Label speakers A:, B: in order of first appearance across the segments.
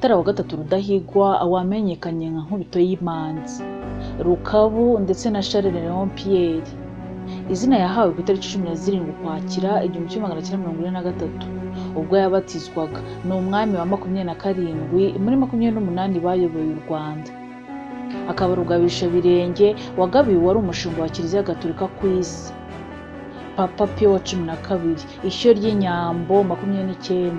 A: Mutara wa gatatu Rudahigwa wamenyekanye nka Nkubito y'Imanzi, Rukabu ndetse na Charles Léon Pierre, izina yahawe ku itariki 17 Ukwakira 1943 ubwo yabatizwaga, ni umwami wa 27 muri 28 bayoboye u Rwanda, akaba Rugabishabirenge wagabiwe wari umushinga wa Kiliziya Gatolika ku isi, Papa Pio wa 12, ishyo ry'inyambo 29.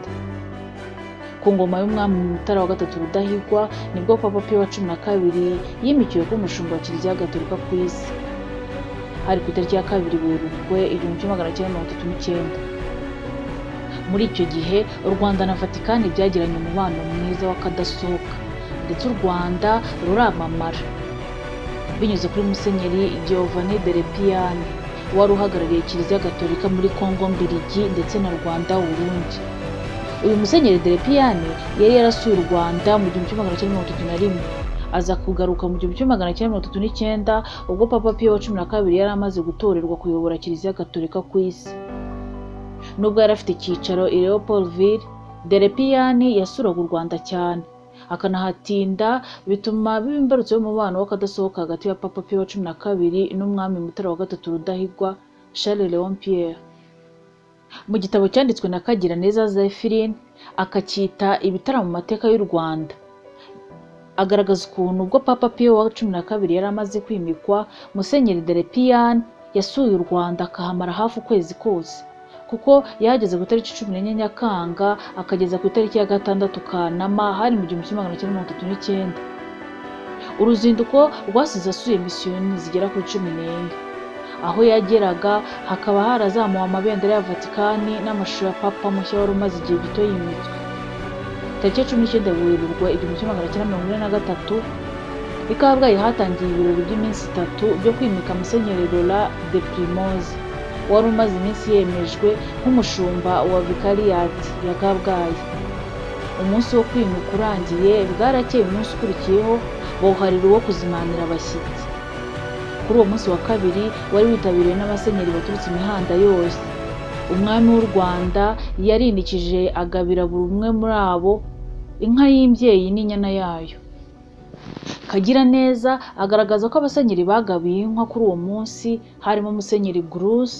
A: Ku ngoma y'umwami Mutara wa gatatu Rudahigwa nibwo Papa Pio wa 12 yimikiwe kuba umushumba wa Kiliziya Gatolika ku isi. Hari ku itariki ya 2 Werurwe 1939. Muri icyo gihe u Rwanda na Vatikani byagiranye umubano mwiza w'akadasohoka, ndetse u Rwanda ruramamara binyuze kuri Musenyeri Giovanni Delle Piane wari uhagarariye Kiliziya Gatolika muri Congo Mbiligi ndetse na Rwanda Urundi. Uyu Musenyeri Delle Piane yari yarasuye u Rwanda mu 1931, aza kugaruka mu 1939 ubwo Papa Pio wa 12 yari amaze gutorerwa kuyobora Kiliziya Gatolika ku isi. Nubwo yari afite icyicaro i Leopoldville, Delle Piane yasuraga u Rwanda cyane akanahatinda, bituma biba imbarutso y'umubano w'akadasohoka hagati ya Papa Pio wa 12 n'umwami Mutara wa gatatu Rudahigwa Charles Léon Pierre. Mu gitabo cyanditswe na Kagiraneza Zephyrine akacyita Ibitaramo mu mateka y'u Rwanda, agaragaza ukuntu ubwo Papa Pio wa 12 yari amaze kwimikwa, Musenyeri Delle Piane yasuye u Rwanda akahamara hafi ukwezi kose, kuko yahageze ku itariki 14 Nyakanga akageza ku itariki ya 6 Kanama, hari mu 1939. Uruzinduko rwasize asuye misiyoni zigera kuri 14. Aho yageraga hakaba harazamuwe amabendera ya Vatikani n'amashusho ya Papa mushya wari umaze igihe gito yimitswe. Tariki ya 19 Werurwe 1943, i Kabgayi hatangiye ibirori by'iminsi itatu byo kwimika Musenyeri Laurent de Primoz wari umaze iminsi yemejwe nk'umushumba wa Vikariyati ya Kabgayi. Umunsi wo kwimika urangiye, bwarakeye umunsi ukurikiyeho bawuharira uwo kuzimanira abashyitsi. Kuri uwo munsi wa kabiri wari witabiriwe n'abasenyeri baturutse imihanda yose. Umwami w'u Rwanda yarinikije agabira buri umwe muri abo inka y'imbyeyi n'inyana yayo. Kagiraneza agaragaza ko abasenyeri bagabiye inka kuri uwo munsi harimo Musenyeri Gruss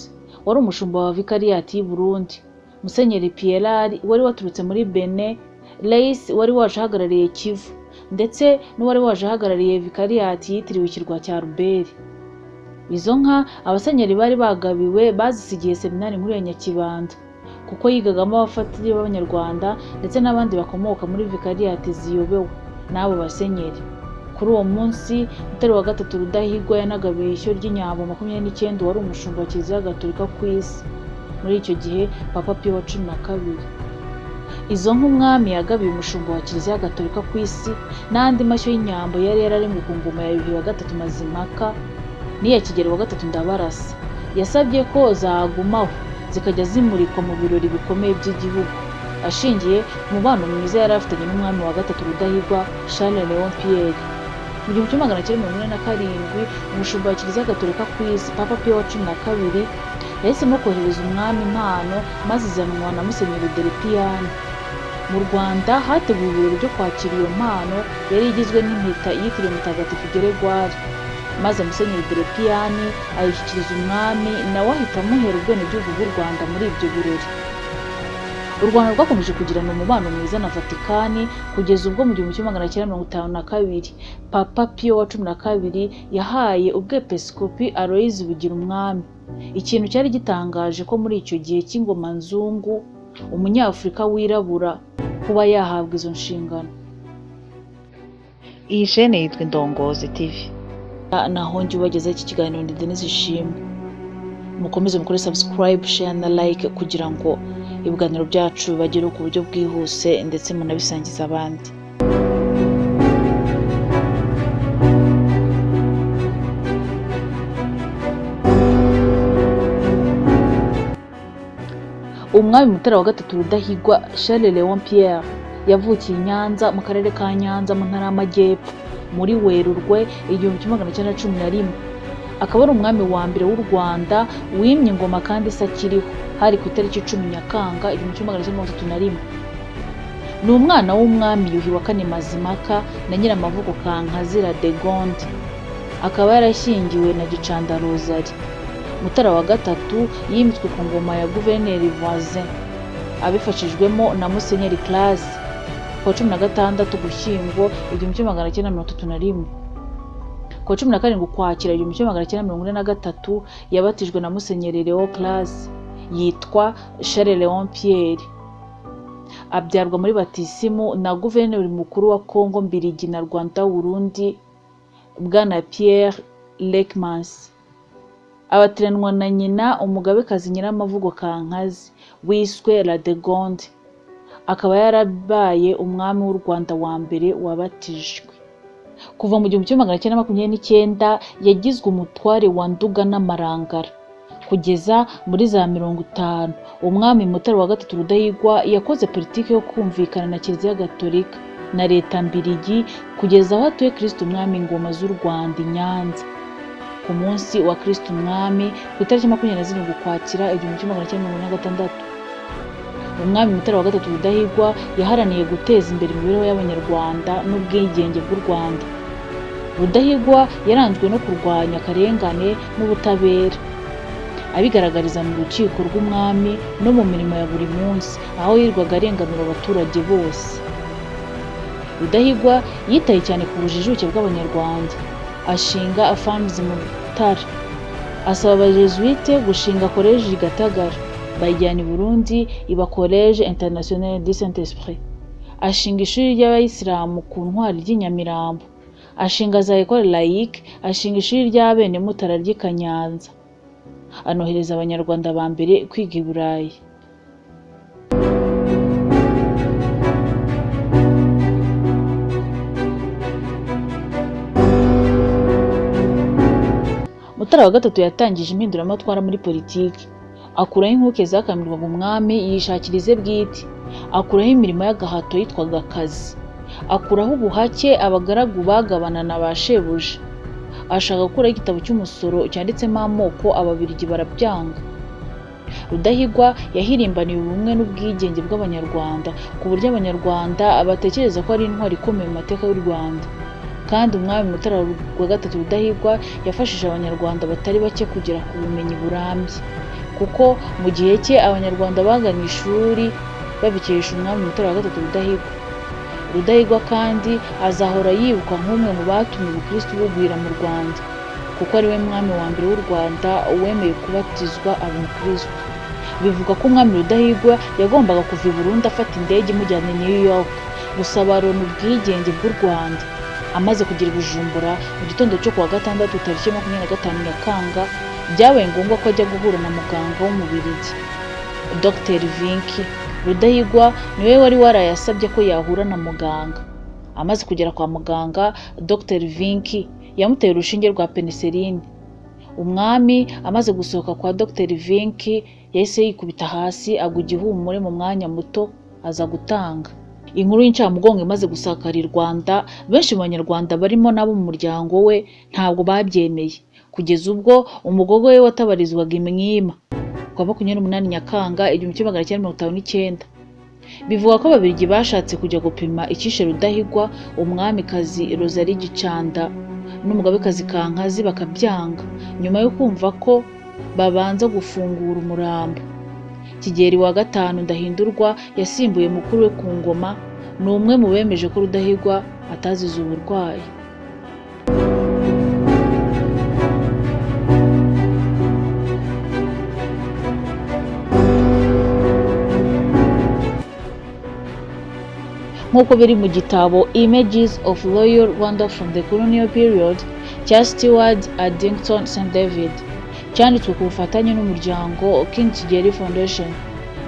A: wari umushumba wa Vikariyati y'i Burundi, Musenyeri Pierre wari waturutse muri Benin, Reis wari waje ahagarariye Kivu, ndetse n'uwari waje ahagarariye Vikariyati yitiriwe ikirwa cya Ruberi. Izo nka abasenyeri bari bagabiwe bazisigiye Seminari Nkuru ya Nyakibanda, kuko yigagamo abafatiri b'Abanyarwanda ndetse n'abandi bakomoka muri Vikariyati ziyobewe n'abo basenyeri. Kuri uwo munsi Mutara wa gatatu Rudahigwa yanagabiye ishyo ry'inyambo 29 wari umushumba wa Kiliziya Gatolika ku isi, muri icyo gihe Papa Pio wa 12. Izo nka umwami yagabiye umushumba wa Kiliziya Gatolika ku isi n'andi mashyo y'inyambo yari yararemwe ku ngoma ya Yuhi wa gatatu Mazimpaka n'iya Kigeli wa gatatu Ndabarasa, yasabye ko zagumaho zikajya zimurikwa mu birori bikomeye by'igihugu, ashingiye ku mubano mwiza yari afitanye n'umwami wa gatatu Rudahigwa Charles Léon Pierre. Mu 1947 umushumba wa Kiliziya Gatolika ku isi Papa Pio wa 12 yahisemo kohereza umwami impano, maze izanwa na Musenyeri Delle Piane. Mu Rwanda hateguwe ibirori byo kwakira iyo mpano yari igizwe n'impeta yitiriwe Mutagatifu Geregwari, maze Musenyeri Delle Piane ayishyikiriza umwami, nawe ahita amuhera ubwenegihugu bw'u Rwanda muri ibyo birori. U Rwanda rwakomeje kugirana umubano mwiza na Vatikani kugeza ubwo mu 1952 Papa Pio wa 12 yahaye ubwepiskopi Aloys Bugirumwami. Ikintu cyari gitangaje ko muri icyo gihe cy'ingoma nzungu umunyafurika wirabura kuba yahabwa izo nshingano.
B: Iyi shene yitwa Indongozi TV.
A: Naho njye ubagezaho iki kiganiro ni Denise Ishimwe. Mukomeze mukore subscribe, share na like kugira ngo ibiganiro byacu bibagereho ku buryo bwihuse ndetse munabisangize abandi. Umwami Mutara wa gatatu Rudahigwa Charles Léon Pierre yavukiye i Nyanza mu karere ka Nyanza mu ntara y'Amajyepfo muri Werurwe 1911, akaba ari umwami wa mbere w'u Rwanda wimye ingoma kandi se akiriho, hari ku itariki 10 Nyakanga 1931. Ni umwana w'umwami Yuhi wa kane Mazimpaka na Nyiramavugo Kankazi Radegonde, akaba yarashyingiwe na Gicanda Rosalie. Mutara wa gatatu yimitswe ku ngoma ya Guverineri Voisin abifashijwemo na Musenyeri Classe ku wa 16 Ugushyingo 1931. Ku wa 17 Ukwakira 1943 yabatijwe na Musenyeri Leo Classe, yitwa Charles Leon Pierre. Abyarwa muri batisimu na Guverineri mukuru wa Congo Mbirigi na Rwanda Burundi Bwana Pierre Lekmans. Abatiranwa na nyina Umugabekazi Nyiramavugo Kankazi wiswe Radegonde, akaba yarabaye umwami w'u Rwanda wa mbere wabatijwe. Kuva mu 1929 yagizwe umutware wa Nduga n'Amarangara kugeza muri za 50. Umwami Mutara wa gatatu Rudahigwa yakoze politiki yo kumvikana na Kiliziya Gatolika na Leta Mbirigi kugeza aho atuye Kristo Umwami ingoma z'u Rwanda i Nyanza ku munsi wa Kristo Umwami ku itariki 27 Ukwakira 1946. Umwami Mutara wa gatatu Rudahigwa yaharaniye guteza imbere imibereho y'Abanyarwanda n'ubwigenge bw'u Rwanda. Rudahigwa yaranzwe no kurwanya akarengane n'ubutabera, abigaragariza mu rukiko rw'umwami no mu mirimo ya buri munsi, aho yirirwaga arenganura abaturage bose. Rudahigwa yitaye cyane ku bujijuke bw'Abanyarwanda, ashinga Farms Mutara, asaba Abajesuite gushinga Collège Gatagara, bayijyana i Burundi iba Collège International du Saint-Esprit. Ashinga ishuri ry'Abayisilamu ku Ntwari ry'i Nyamirambo, ashinga za Ecole Laïque, ashinga ishuri ry'Abene Mutara ry'i Kanyanza, anohereza Abanyarwanda ba mbere kwiga i Burayi. Mutara wa gatatu yatangije impinduramatwara muri politiki, akuraho inkuke zakamirwaga umwami yishakira ize bwite, akuraho imirimo y'agahato yitwaga akazi, akuraho ubuhake abagaragu bagabana na ba shebuja, ashaka gukuraho igitabo cy'umusoro cyanditsemo amoko, Ababiligi barabyanga. Rudahigwa yahirimbaniye ubumwe n'ubwigenge bw'Abanyarwanda ku buryo Abanyarwanda batekereza ko ari intwari ikomeye mu mateka y'u Rwanda. Kandi umwami Mutara wa gatatu Rudahigwa yafashije Abanyarwanda batari bake kugera ku bumenyi burambye, kuko mu gihe cye Abanyarwanda bagannye ishuri babikesha umwami Mutara wa gatatu Rudahigwa. Rudahigwa kandi azahora yibukwa nk'umwe mu batumye ubukristu bugwira mu Rwanda, kuko ari we mwami wa mbere w'u Rwanda wemeye kubatizwa aba umukristu. Bivugwa ko umwami Rudahigwa yagombaga kuva i Burundi afata indege imujyana i New York gusaba Loni ubwigenge bw'u Rwanda. Amaze kugera i Bujumbura mu gitondo cyo kuwa gatandatu tariki 25 Nyakanga, byabaye ngombwa ko ajya guhura na muganga w'Umubirigi Dr Vinki. Rudahigwa niwe wari warayasabye ko yahura na muganga. Amaze kugera kwa muganga, Dr Vinki yamuteye urushinge rwa penicilline. Umwami amaze gusohoka kwa Dr Vinki yahise yikubita hasi agwa igihumure mu mwanya muto aza gutanga. Inkuru y'incamugongo imaze gusakara i Rwanda, benshi mu Banyarwanda barimo n'abo mu muryango we ntabwo babyemeye, kugeza ubwo umugogo we watabarizwaga i Mwima ku wa 28 Nyakanga 1959. Bivugwa ko Ababiligi bashatse kujya gupima icyishe Rudahigwa, umwamikazi Rosalie Gicanda n'umugabekazi Kankazi bakabyanga, nyuma yo kumva ko babanza gufungura umurambo. Kigeli wa gatanu Ndahindurwa yasimbuye mukuru we ku ngoma, ni umwe mu bemeje ko Rudahigwa atazize uburwayi. Nk'uko biri mu gitabo Images of Royal Rwanda from the Colonial Period cya Stewart Addington St David, cyanditswe ku bufatanye n'umuryango King Kigeli Foundation,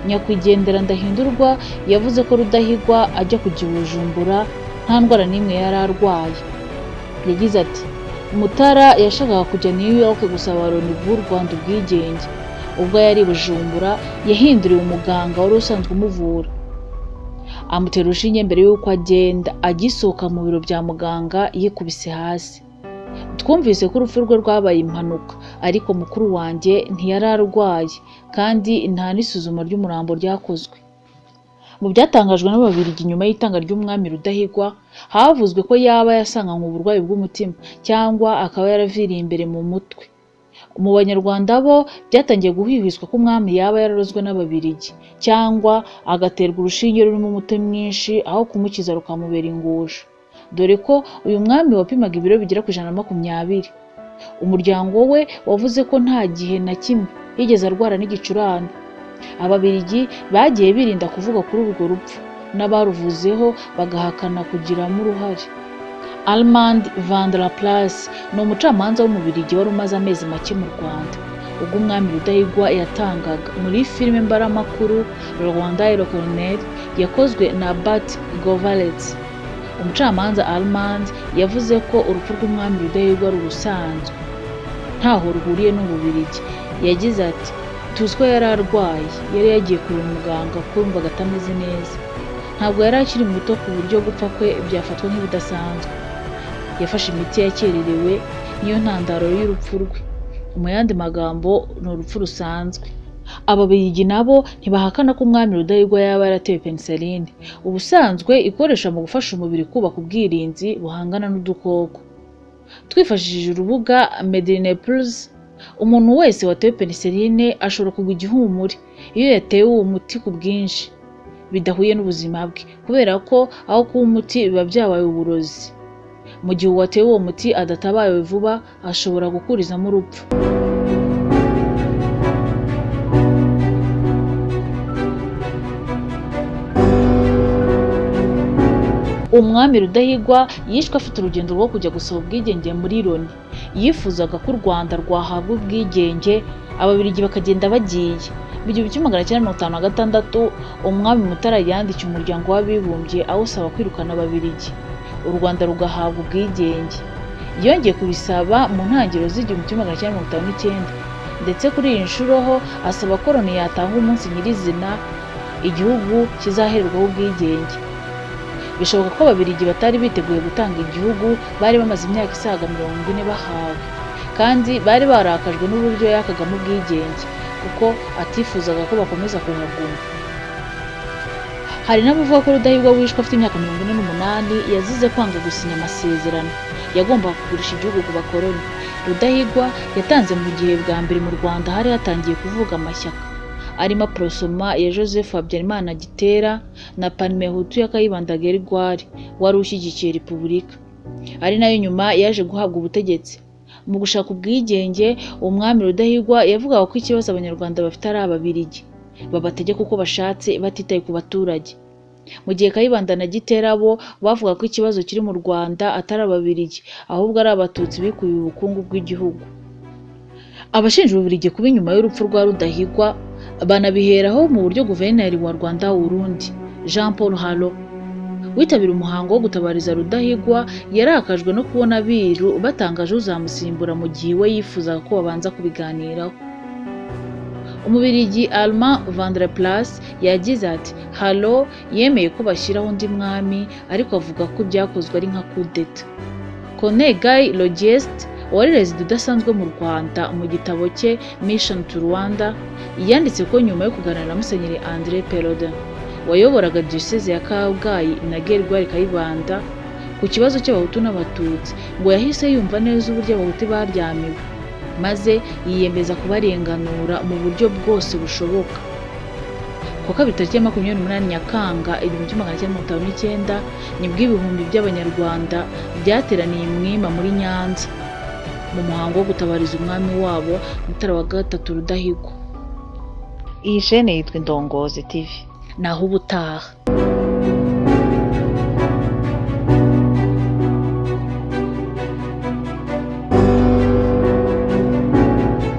A: nyakwigendera Ndahindurwa yavuze ko Rudahigwa ajya kujya i Bujumbura nta ndwara n'imwe yari arwaye. Yagize ati: Mutara yashakaga kujya New York gusaba Loni bw'u Rwanda ubwigenge. Ubwo yari i Bujumbura yahinduriwe umuganga wari usanzwe umuvura, amutera urushinge mbere y'uko agenda. Agisohoka mu biro bya muganga yikubise hasi. Twumvise ko urupfu rwe rwabaye impanuka, ariko mukuru wanjye ntiyari arwaye kandi nta n'isuzuma ry'umurambo ryakozwe. Mu byatangajwe n'Ababiligi nyuma y'itanga ry'umwami Rudahigwa, havuzwe ko yaba yasanganywe uburwayi bw'umutima cyangwa akaba yaraviriye imbere mu mutwe. Mu Banyarwanda bo byatangiye guhwihwiswa ko umwami yaba yararozwe n'Ababiligi cyangwa agaterwa urushinge rurimo umuti mwinshi aho kumukiza rukamubera ingusho. Dore ko uyu mwami wapimaga ibiro bigera ku 120. Umuryango we wavuze ko nta gihe na kimwe yigeze arwara n'igicurane. Ababiligi bagiye birinda kuvuga kuri urwo rupfu, n'abaruvuzeho bagahakana kugiramo uruhare. Armand van der Place ni umucamanza w'Umubiligi wari umaze amezi make mu Rwanda ubwo umwami Rudahigwa yatangaga. Muri filime mbaramakuru Rwanda et le Colonel yakozwe na Bart Govaerts, umucamanza Armand yavuze ko urupfu rw'umwami Rudahigwa ari urusanzwe, ntaho ruhuriye n'Ububiligi. Yagize ati: "Tuzi ko yari arwaye, yari yagiye kureba umuganga kuko yumvaga atameze neza. Ntabwo yari akiri muto ku buryo gupfa kwe byafatwa nk'ibidasanzwe. Yafashe imiti yakererewe, niyo ntandaro y'urupfu rwe. Mu yandi magambo ni urupfu rusanzwe." Ababiligi nabo ntibahakana ko umwami Rudahigwa yaba yaratewe penicilline, ubusanzwe ikoreshwa mu gufasha umubiri kubaka ubwirinzi buhangana n'udukoko. Twifashishije urubuga Medlineplus, umuntu wese watewe penicilline ashobora kugwa igihumure iyo yatewe uwo muti ku bwinshi bidahuye n'ubuzima bwe, kubera ko aho kuba umuti biba byabaye uburozi. Mu gihe uwatewe uwo muti adatabawe vuba, ashobora gukurizamo urupfu. Umwami Rudahigwa yishwe afite urugendo rwo kujya gusaba ubwigenge muri Loni. Yifuzaga ko u Rwanda rwahabwa ubwigenge, Ababiligi bakagenda bagiye. Mu 1956, umwami Mutara yandikiye Umuryango w'Abibumbye awusaba kwirukana Ababiligi, u Rwanda rugahabwa ubwigenge. Yongeye kubisaba mu ntangiriro z'1959, ndetse kuri iyi nshuro ho asaba ko Loni yatanga umunsi nyirizina igihugu kizahererwaho ubwigenge. Bishoboka ko Ababiligi batari biteguye gutanga igihugu bari bamaze imyaka isaga 40 bahawe, kandi bari barakajwe n'uburyo yakagamo ubwigenge, kuko atifuzaga ko bakomeza kuhaguma. Hari n'abavuga ko Rudahigwa wishwe afite imyaka 48 yazize kwanga gusinya amasezerano yagombaga kugurisha igihugu ku bakoloni. Rudahigwa yatanze mu gihe bwa mbere mu Rwanda hari hatangiye kuvuka amashyaka arimo Aprosoma ya Joseph Habyarimana Gitera na Parmehutu ya Kayibanda Gregoire wari ushyigikiye Repubulika, ari nayo nyuma yaje guhabwa ubutegetsi. Mu gushaka ubwigenge, umwami Rudahigwa yavugaga ko ikibazo Abanyarwanda bafite ari Ababiligi babategeka uko bashatse batitaye ku baturage. Mu gihe Kayibanda na Gitera bo bavuga ko ikibazo kiri mu Rwanda atari Ababiligi ahubwo ari Abatutsi bikubiye ubukungu bw'igihugu. Abashinja Ububiligi kuba inyuma y'urupfu rwa Rudahigwa banabiheraho mu buryo guverineri wa Rwanda Urundi Jean Paul Haro witabira umuhango wo gutabariza Rudahigwa yarakajwe no kubona abiru batangaje uzamusimbura mu gihe we yifuzaga ko babanza kubiganiraho. Umubiligi Armand van der Place yagize ati: "Haro yemeye ko bashyiraho undi mwami, ariko avuga ko ibyakozwe ari nka coup d'etat." Corneille Guy Logiest wari rezida udasanzwe mu Rwanda, mu gitabo cye Mission to Rwanda yanditse ko nyuma yo kuganira na Musenyeri André Perraudin wayoboraga Diyoseze ya Kabgayi na Gregoire Kayibanda ku kibazo cy'Abahutu n'Abatutsi, ngo yahise yumva neza uburyo Abahutu baryamiwe, maze yiyemeza kubarenganura mu buryo bwose bushoboka. Ku wa kabiri tariki ya 28 Nyakanga 1959, nibwo ibihumbi by'Abanyarwanda byateraniye i Mwima muri Nyanza mu muhango wo gutabariza umwami wabo Mutara wa III Rudahigwa.
B: Iyi shene yitwa Indongozi TV.
A: Naho ubutaha.